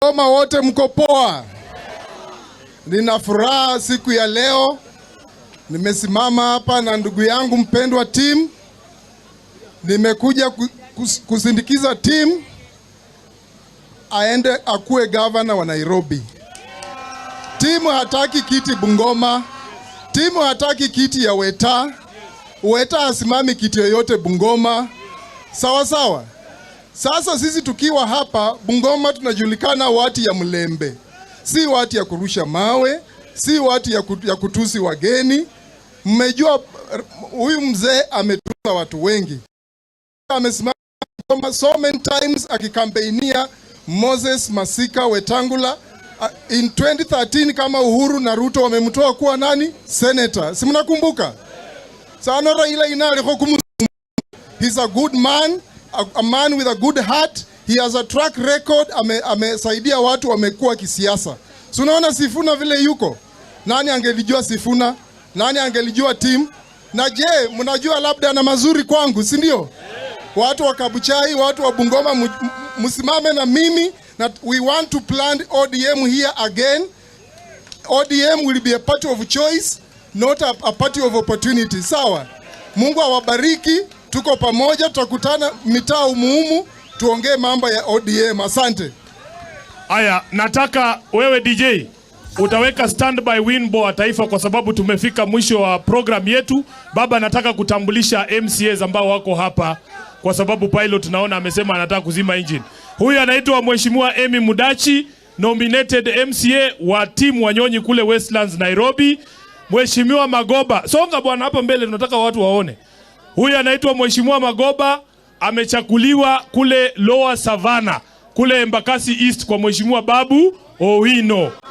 Bungoma wote mko poa? Nina furaha siku ya leo, nimesimama hapa na ndugu yangu mpendwa Tim. Nimekuja kusindikiza Tim aende akuwe gavana wa Nairobi. Tim hataki kiti Bungoma. Tim hataki kiti ya Weta. Weta hasimami kiti yoyote Bungoma. Sawa sawa. Sasa sisi tukiwa hapa Bungoma tunajulikana watu ya mlembe, si watu ya kurusha mawe, si watu ya kutusi wageni. Mmejua huyu mzee ametusa watu wengi, amesimama so many times akikampeinia Moses Masika Wetangula. In 2013 kama Uhuru na Ruto wamemtoa kuwa nani? Senator. Si mnakumbuka? Sano Raila inaliko kumu. He's a good man, a man with a good heart. He has a track record, amesaidia watu wamekuwa kisiasa. Si unaona Sifuna vile yuko? Nani angelijua Sifuna? Nani angelijua Tim? Na je, mnajua labda ana mazuri kwangu, si ndio? Watu wa Kabuchai, watu wa Bungoma, msimame na mimi na we want to plant ODM here again. ODM will be a party of choice, not a party of opportunity. Sawa. Mungu awabariki, tuko pamoja, tutakutana mitaa umuhumu, tuongee mambo ya ODM. Asante. Aya, nataka wewe DJ utaweka standby wimbo wa taifa kwa sababu tumefika mwisho wa program yetu. Baba, nataka kutambulisha MCAs ambao wako hapa kwa sababu pilot naona amesema anataka kuzima engine. Huyu anaitwa Mheshimiwa Amy Mudachi, nominated MCA wa Tim Wanyonyi kule Westlands, Nairobi. Mheshimiwa Magoba, songa bwana hapa mbele, tunataka watu waone. Huyu anaitwa Mheshimiwa Magoba, amechaguliwa kule Lower Savannah, kule Embakasi East kwa Mheshimiwa Babu Owino.